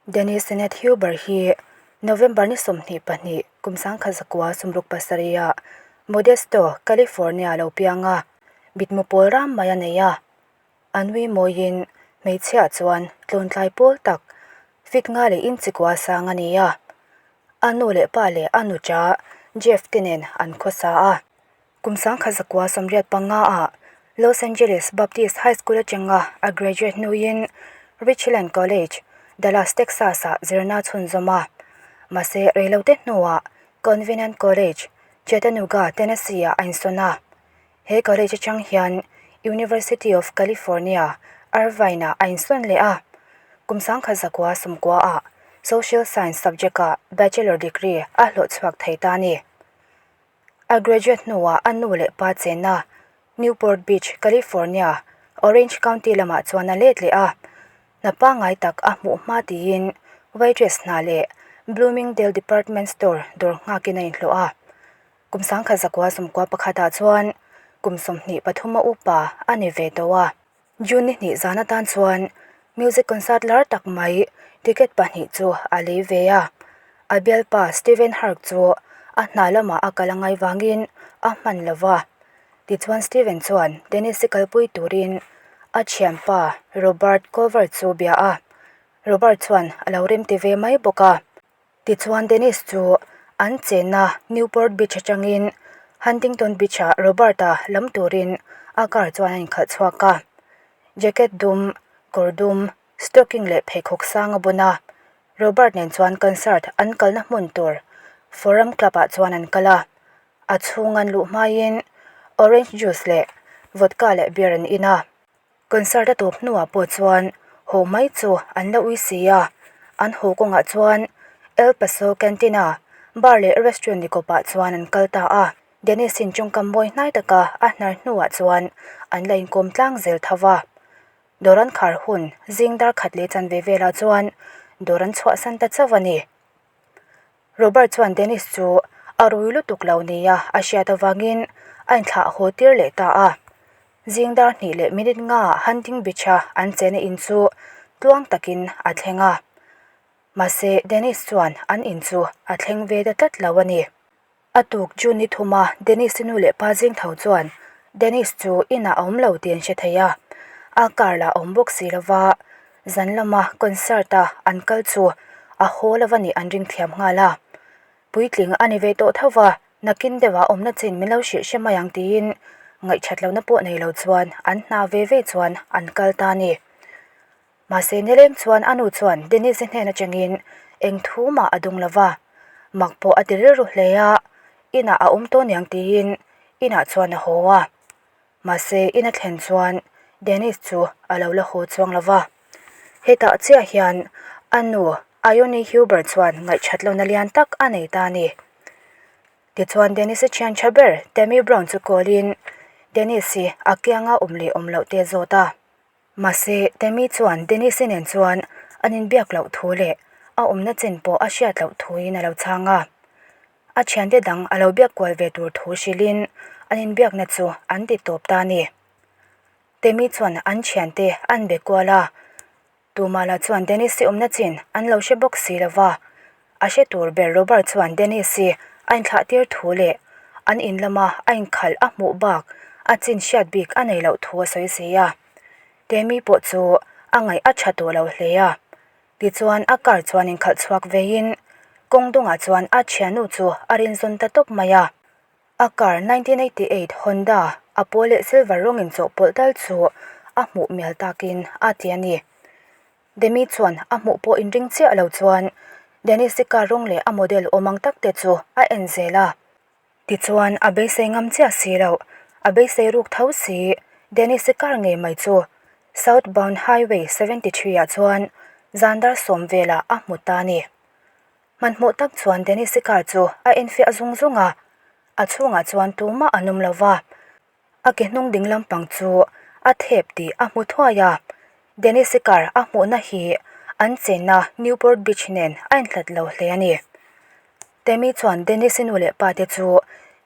Dennis Sinet Huber hi November ni 22, kum 1967-ah Modesto, California lo piang a, mitmu pawl ram mai a nei a. A nui mawiin hmeichhia chuan tlawntlai pawl tak fit nga leh inchikua sang a ni a. A nu leh pa leh a nucha Jeff te nen an khawsa a. Kum 1985 ah Los Angeles Baptist High School atanga a graduate hnuin Richland College, Dallas, Texas ah zirna chhunzawm a. Mahse reilote hnuah Covenant College, Chattanooga, Tennessee ah a insawn a. He college atang hian University of California, Irvine ah a insawn leh a. Kum 1990 ah Social Science subject ah Bachelor degree a hlawhchhuak thei ta a ni. A graduate hnuah a nu leh pa chenna Newport Beach, California, Orange County lamah chuan a let leh a. Hna pangngai tak a hmuh hma tiin waitress hna leh Bloomingdale department store dawr nghakin a inhlawh a. Kum 1991 ah chuan kum 23 a upa a ni ve tawh a. June ni hnih zan atan chuan music concert lar tak mai ticket pahnih chu a lei ve a. A bialpa Steven Hark chu a hna lamah a kal a ngai vangin a hman lo va. Tichuan Steven chuan Dennis-i kalpui turin a thianpa Robert Culver chu bia a. Robert chuan a lo remti ve mai bawk a. Tichuan Dennis chu an chenna Newport Beach atangin Huntington Beach-ah Robert-a lam turin a car chuan a inkhalh chhuak a. Jacket dum, kawr dum, stocking leh pheikhawk sang a bun a. Robert nen chuan concert an kalna hmun tur Forum Club-ah chuan an kal a. A chhung an luh hmaiin orange juice leh vodka leh beer an in a. Concert a tawp hnuah pawh chuan haw mai chu an la ui si a, an haw kawngah chuan El Paso Cantina bar leh restaurant ni kawpah chuan an kal ta a. Dennis in tawngkam mawi hnai taka a hnar hnuah chuan an la inkawm tlang zel tho va. Dawr an khar hun zing dar khat leh chanve velah chuan dawr an chhuahsan ta chauh a ni. Robert chuan Dennis chu a rui lutuk lo nia a hriat avangin a inthlah haw tir leh ta a. Zing dar hnih leh minute nga Hunting Beach-a an chena in chu tluang takin a thleng a. Mahse, Dennis chuan an in chu a thleng ve ta tlat lo a ni. A tuk June ni thuma Dennis-i nu leh pa zing tho chuan Dennis chu inah a awm lo tih an hre thei a. A car lah a awm bawk si lova, zan lama concert-a an kal chu a haw lova nih an ring thiam nghal a. Puitling a ni ve tawh tho va, nakin deuhah awmna chin min lo hrilh hre mai ang tiin ngaihṭhat lohna pawh nei lo chuan an hna ve ve chuan an kal ta a ni. Mahse nileng chuan a nu chuan Denise-i hnen atangin eng thu mah a dung lo va, mak pawh a ti rilru hle a, inah a awm tawh niang tiin inah chuan a haw a. Mahse in a thlen chuan Denise chu a lo la haw chuang lo va. Hetah chiah hian a nu Ione Huber chuan ngaihṭhat lohna lian tak a nei ta a ni. Tichuan Denise-i thian tha ber Tammy Brown chu call in Denise-i a kianga awm leh awm loh te a zawt a. Mahse, Tammy chuan Denise-i nen chuan an inbiak loh thu leh a awmna chin pawh a hriat loh thuin a lo chhang a. A thiante dang a lo biak kual ve tur thu hrilhin an inbiakna chu an ti tawp ta a ni. Tammy chuan an thiante an be kual a, Tumah lah chuan Dennis-i awmna chin an lo hre bawk si lo va. A hre tur ber Robert chuan Dennis-i a inthlah tir thu leh an in lama a inkhalh a hmuh bak a chin hriat bik a nei loh thu a sawi si a. Temi pawh chu a ngaih a tha tawh lo hle a. Tichuan a car chuan inkhalh chhuak veiin kawng dawngah chuan a thiannu chu a rinzawn ta tawp mai a. A car 1988 Honda a pawl leh silver rawng inchawhpawlh tal chu a hmuh mial takin a ti a ni. Demi chuan a hmuh pawh inring chiah lo chuan Dennis-i car rawng leh a model awm ang tak te chu a en zel a. Tichuan a beisei ngam chiah si loh, a beisei ruk tho si Dennis-i car ngei mai chu Southbound Highway 73 ah chuan zan dar sawm velah a hmu ta a ni. Hmanhmawh tak chuan Dennis-i car chu a enfiah zung zung a, a chhungah chuan tumah an awm lo va. A ke hnung ding lampang chu a thep tih a hmu thuai a, Dennis-i car a hmuhna hi an chenna Newport Beach nen a inhlat lo hle a ni. Tammy chuan Dennis-i nu leh pa te chu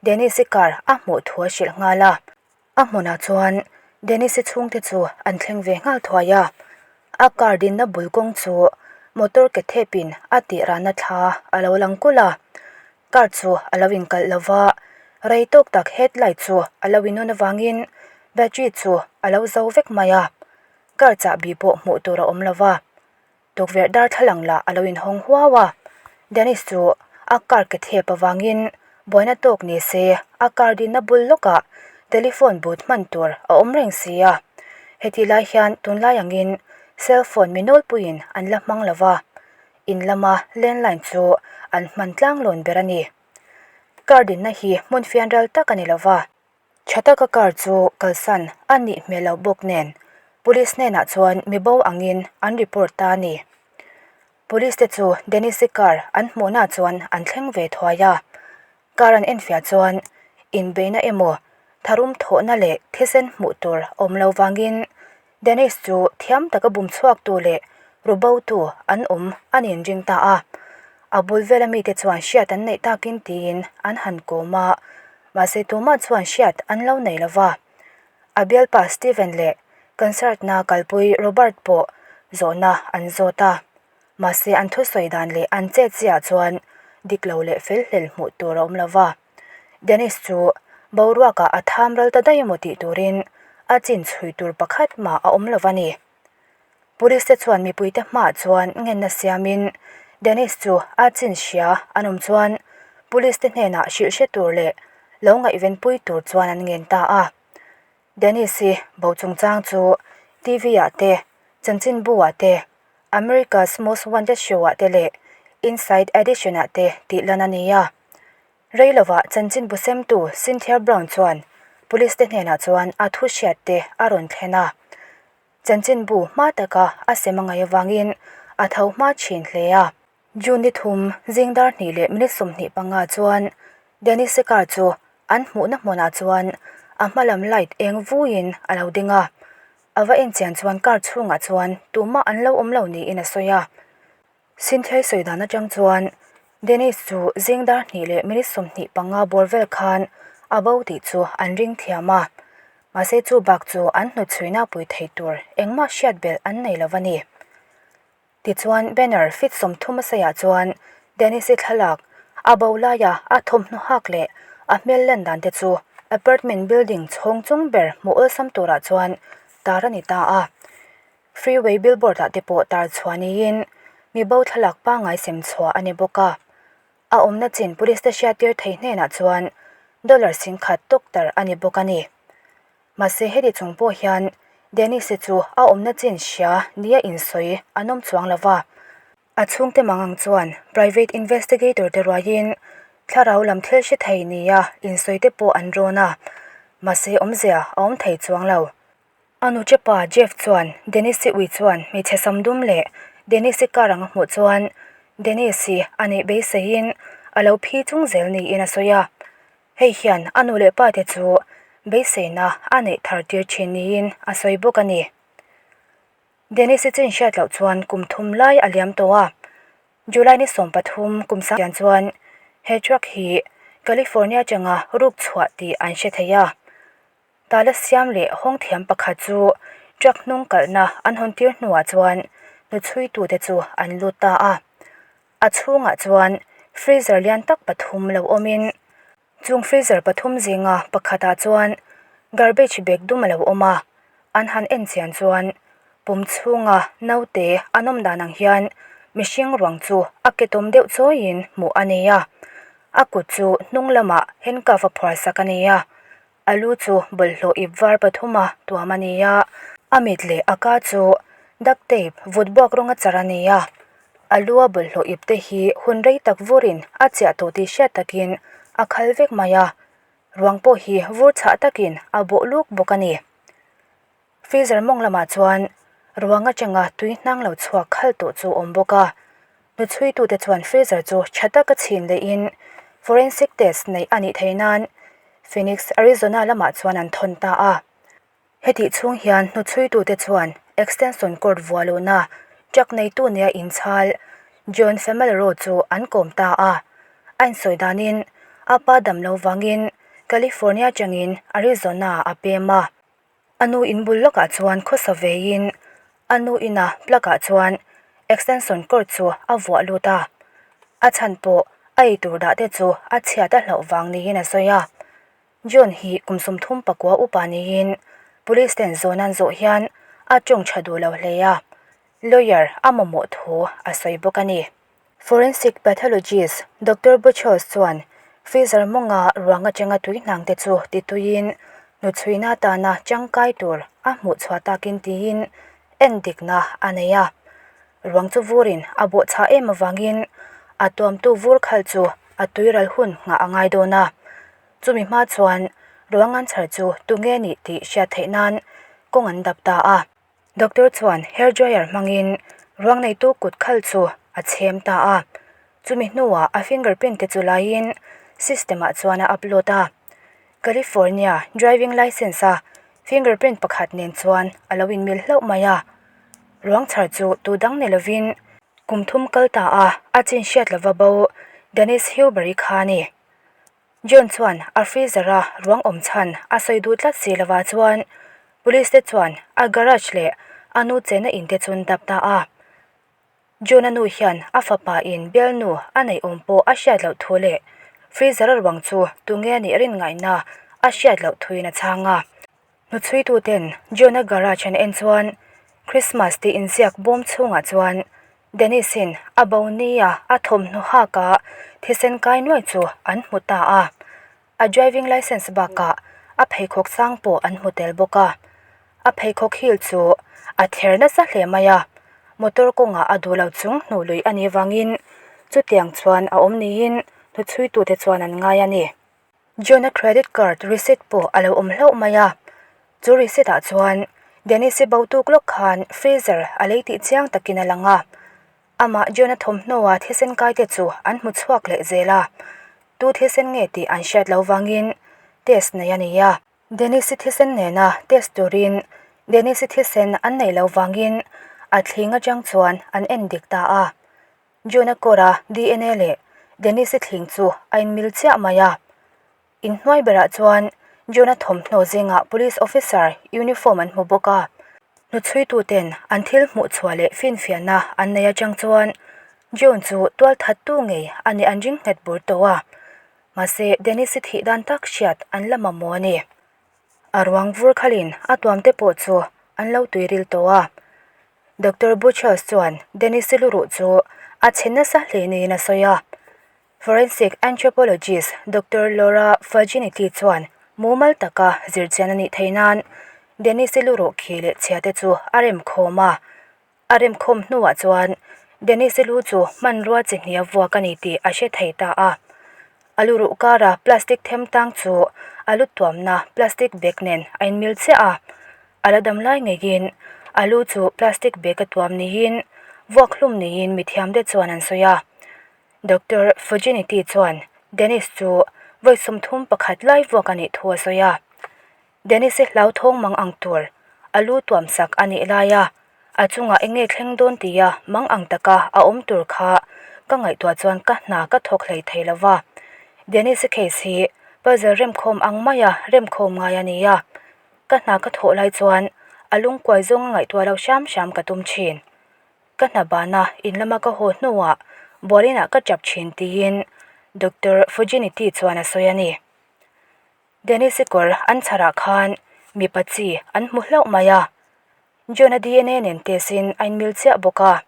Dennis-i car a hmuh thu a hrilh nghal a. A hmunah chuan Dennis-i chhungte chu an thleng ve nghal thuai a, a car dinna bul kawng chu motor ke thep in a tih rana thla a lo lang kulh a, car chu a lo inkalh lo va, rei tawk tak headlight chu a lo inun avangin battery chu a lo zo vek mai a, car chahbi pawh hmuh tur a awm lo va. Tukverh darthlalang lah a lo inhawng huau a, Dennis chu a car ke thep avangin buaina tawk ni se a car dinna bul lawkah telephone booth hman tur a awm reng si a. Hetih lai hian tunlai angin cell phone mi nawlpuiin an la hmang lo va, in lama landline chu an hman tlanglawn ber a ni. Car dinna hi hmun fianral tak a ni lo va. Tha taka car chu kalsan a nih hmel loh bawk nen police hnenah chuan mi bo angin an report ta a ni. Police te chu Dennis-i car an hmuhna chuan an thleng ve thuai a, car an enfiah chuan inbeihna emaw tharum thawhna leh thisen hmuh tur awm lo vangin Dennis chu thiam taka bum chhuaktu leh rubotu an awm a nin ring ta a. A bul vela mite chuan hriat an neih takin tiin an han kawm a, mahse tumah chuan hriat an lo nei lo va. A bialpa Steven leh concert-na kalpui Robert pawh zawhna an zawt a, mahse an thusawi dan leh an chet chiah chuan dik lo leh fel hlel hmuh tur a awm lo va. Dennis chu boruakah a tham ral ta daih emaw tih turin a chin chhui tur pakhat mah a awm lo va ni. Police te chuan mipuite hmaah chuan ngenna siamin Dennis chu a chin hria an awm chuan police te hnenah hrilh hre tur leh lo ngaihvenpui tur chuan an ngen ta a. Dennis hi bo chungchang chu TV ah te, chanchinbu ah te, America's Most Wanted Show ah te leh Inside Edition ah te tih lan a ni a. Rei lovah chanchinbu semtu Cynthia Brown chuan police te hnenah chuan a thu hriat te a rawn thlen a. Chanchinbu hma taka a sem a ngaih avangin a tho hma thin hle a. June ni thum zing dar hnih leh minute 25 chuan Denise car chu an hmuhna hmunah chuan a hma lam light eng vuiin a lo ding a. A va enchian chuan car chhungah chuan tumah an lo awm lo niin a sawi a. Sinthiai sawi dan atang chuan Dennis chu zing dar hnih leh minute 25 bawr vel khan a bo tih chu an ring thiam a, mahse chu bak chu an hnutchhuina pui thei tur engmah hriat belh an nei lo a ni. Tichuan banner feet 30 a saiah chuan Dennis-i thlalak a bo laia a thawmhnaw hak leh a hmel lan dan te chu apartment building chhawng chung ber hmuh awlsam turah chuan tar a ni ta a. Freeway billboard ah te pawh tar chhuah niin mi bo thlalak pangngai sem chhuah a ni bawk a. A awmna chin police te hriattir thei hnenah chuan dollar 10,000 tawk tar a ni bawk a ni. Mahse heti chung pawh hian Dennis-i chu a awmna chin hria nia insawi an awm chuang lo va. A chhungte mangang chuan private investigator te ruaiin thlarau lam thil hre thei nia insawi te pawh an rawn a, mahse awmzia a awm thei chuang lo. A nu chepa Jeff chuan Dennis-i ui chuan hmeichhe sam dum leh Dennis-i car ang a hmuh chuan Dennis-i a neih beiseiin a lo phi chung zel niin a sawi a. Hei hian a nu leh pa te chu beiseina a neih thar tir thin niin a sawi bawk a ni. Dennis-i chin hriat loh chuan kum thum lai a liam tawh a. July ni 13 kum sang hian chuan he truck hi California atanga ruk chhuah tih an hre thei a. Tala siam leh hawng thiam pakhat chu truck hnung kalhna an hawn tir hnuah chuan hnuchhuitute chu an lut ta a. A chhungah chuan freezer lian tak pathum lo awmin chung freezer pathum zinga pakhatah chuan garbage bag dum a lo awm a, an han en chian chuan pum chhunga naute an awm dan ang hian mihring ruang chu a ke tawm deuh chawiin hmuh a nei a, a kut chu hnung lamah handcuff a phuar sak a ni a. A lu chu bawlhhlawh ip var pathuma tuam a ni a, a mit leh a ka chu duct tape vut buak rawnga char a ni a. A lua bawlhhlawh ip te hi hun rei tak vurin a chiah tawh tih hriat takin a khal vek mai a, ruang pawh hi vur chhah takin a bawh luk bawk a ni. Freezer mawng lamah chuan ruang atanga tui hnang lo chhuak khal tawh chu awm bawk a. Hnuchhuitute chuan freezer chu tha taka chhin lehin forensic test neih a nih theih nan Phoenix, Arizona lamah chuan an thawn ta a. Hetih chhung hian hnuchhuitute chuan extension cord vuah lohna truck neitu nia inchhal John Famalaro chu an kawm ta a. A insawi danin a pa dam lo vangin California atangin Arizona a pem a. A nu in bul lawkah chuan khawsa veiin a nu ina plug ah chuan extension cord chu a vuah lut a. A chhan pawh a eitur dah te chu a chhiat a hlauh vang niin a sawi a. John hi kum 39 upa niin police ten zawn an zawh hian a tawng tha duh lo hle a, lawyer a mamawh thu a sawi bawk a ni. Forensic pathologist Doctor Buchholz chuan freezer mawnga ruang atanga tui hnang te chu tituiin hnuchhuina atana tangkai tur a hmuh chhuah takin tiin endikna a nei a. Ruang chu vurin a bawh chhah em avangin a tuamtu vur khal chu a tuiral hun nghah a ngai dawn a. Chumi hma chuan ruang an chhar chu tunge nih tih hriat theih nan kawng an dap ta a. Doctor chuan hair dryer hmangin ruang neitu kut khal chu a chhem ta a. Chumi hnuah a fingerprint te chu laiin system ah chuan a upload a. California driving licence a fingerprint pakhat nen chuan a lo inmil hlauh mai a. Ruang chhar chu tu dang ni lovin kum thum kal ta a, a chin hriat lova bo Dennis Huber-i kha a ni. John chuan a freezer a ruang awm chhan a sawi duh tlat si lova chuan police te chuan a garage leh a nu chenna in te chu an dap ta a. John a nu hian a fapa in bialnu a neih awm pawh a hriat loh thu leh freezer a ruang chu tunge a nih rin ngaihna a hriat loh thuin a chhang a. Hnuchhuitu ten John a garage an en chuan Christmas tih inziak bawm chhungah chuan Dennis in a bo nia a thawmhnaw hak a thisen kai nuai chu an hmu ta a. A driving licence bakah a pheikhawk sang pawh an hmu tel bawk a. A pheikhawk heel chu a ther nasa hle mai a, motor kawngah a duh lo chung hnuh lui a nih vangin chutiang chuan a awm niin hnuchhuitute chuan an ngai a ni. John-a credit card receipt pawh a lo awm hlauh mai a, chu receipt ah chuan Dennis-i bo tuk lawk khan freezer a lei tih chiang takin a lang a, amah John-a thawmhnaw-a thisen kai te chu an hmu chhuak leh zel a, tu thisen nge tih an hriat loh vangin test nei a ni a. Dennis-i thisen nena test turin Dennis-i thisen an neih loh vangin a thling atang chuan an en dik ta a. John-a kawra dna leh Dennis-i thling chu a inmil chiah mai a. Inhnuai berah chuan John-a thawmhnaw zingah police officer uniform an hmu bawk a. Hnuchhuituten an thil hmuh chhuah leh finfiahna an nei atang chuan John chu tualthattu ngei a nih an ring nghet bur tawh a. Mahse, Dennis-i thih dan tak hriat an la mamawh a ni. A ruang vur khalin a tuamte pawh chu an lo tuiril tawh a. Doctor Buchholz chuan Dennis-i luruh chu a chhe nasa hle niin a sawi a. Forensic anthropologist Doctor Laura Fulginiti chuan mumal taka zirchian a nih theih nan Dennis-i luruh khi leh chhia te chu a rem khawm a. A rem khawm hnuah chuan Dennis-i lu chu hmanrua chi hnih a vuak a ni tih a hre thei ta a. A luruh kara plastic them tang chu a lu tuamna plastic bag nen a inmil chiah a. A la dam lai ngeiin a lu chu plastic bag a tuam niin vuak hlum niin mithiamte chuan an sawi a. Doctor Fuginity chuan Dennis chu vawi 31 lai vuak a nih thu a sawi a. Dennis-i hlauthawng mang ang tur a lu tuam sak a nih lai a, a chungah eng nge thleng dawn tia mang ang taka a awm tur kha ka ngaihtuah chuan ka hna ka thawk hlei thei lo va. Dennis-i case hi puzzle remkhawm ang maia remkhawm ngai a ni a. Ka hna ka thawh lai chuan a lungkuai zawnga ngaihtuah loh hram hram ka tum thin. Ka hna bana in lama ka haw hnuah bualinah ka tap thin tiin Doctor Fuginity chuan a sawi a ni. Dennis-i kawr an chharah khan mipa chi an hmu hlauh mai a, John-a dna nen test in a inmil chiah bawk a.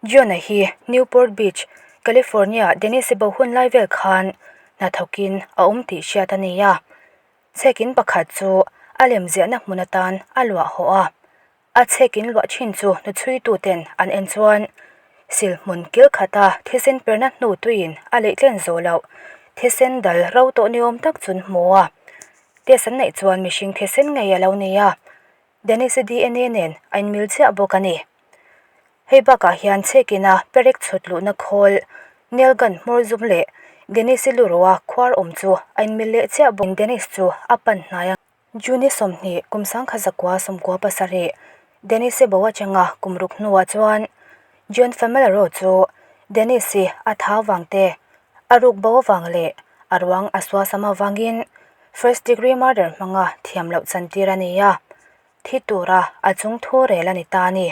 John-a hi Newport Beach, California Dennis-i bo hun lai vel khan hnathawkin a awm tih hriat a ni a. Chhekin pakhat chu a lem ziahna hmun atan a luah hawh a. A chhekin luah thin chu hnuchhuituten an en chuan sil hmun kil khata thisen perna hnu tuiin a leih tlen zawh loh thisen dal ro tawh ni awm tak chu an hmu a. Test an neih chuan mihring thisen ngei a lo ni a, Dennis-i dna nen a inmil chiah bawk a ni. Hei bakah hian chhekina perek chhut luhna khawl, nail gun hmawr zum leh Dennis-i luruha khuar awm chu a inmil leh chiah bawk. Dennis chu a pan hnai a. June 20 kum 1997, Dennis-i bo atanga kum ruk hnuah chuan John Famalaro chu Dennis-i a thau vang te, a ruk bo avang leh a ruang a suasam avangin first degree murder hmanga thiam loh chantir a ni a, thi tura a chung thu rel a ni ta a ni.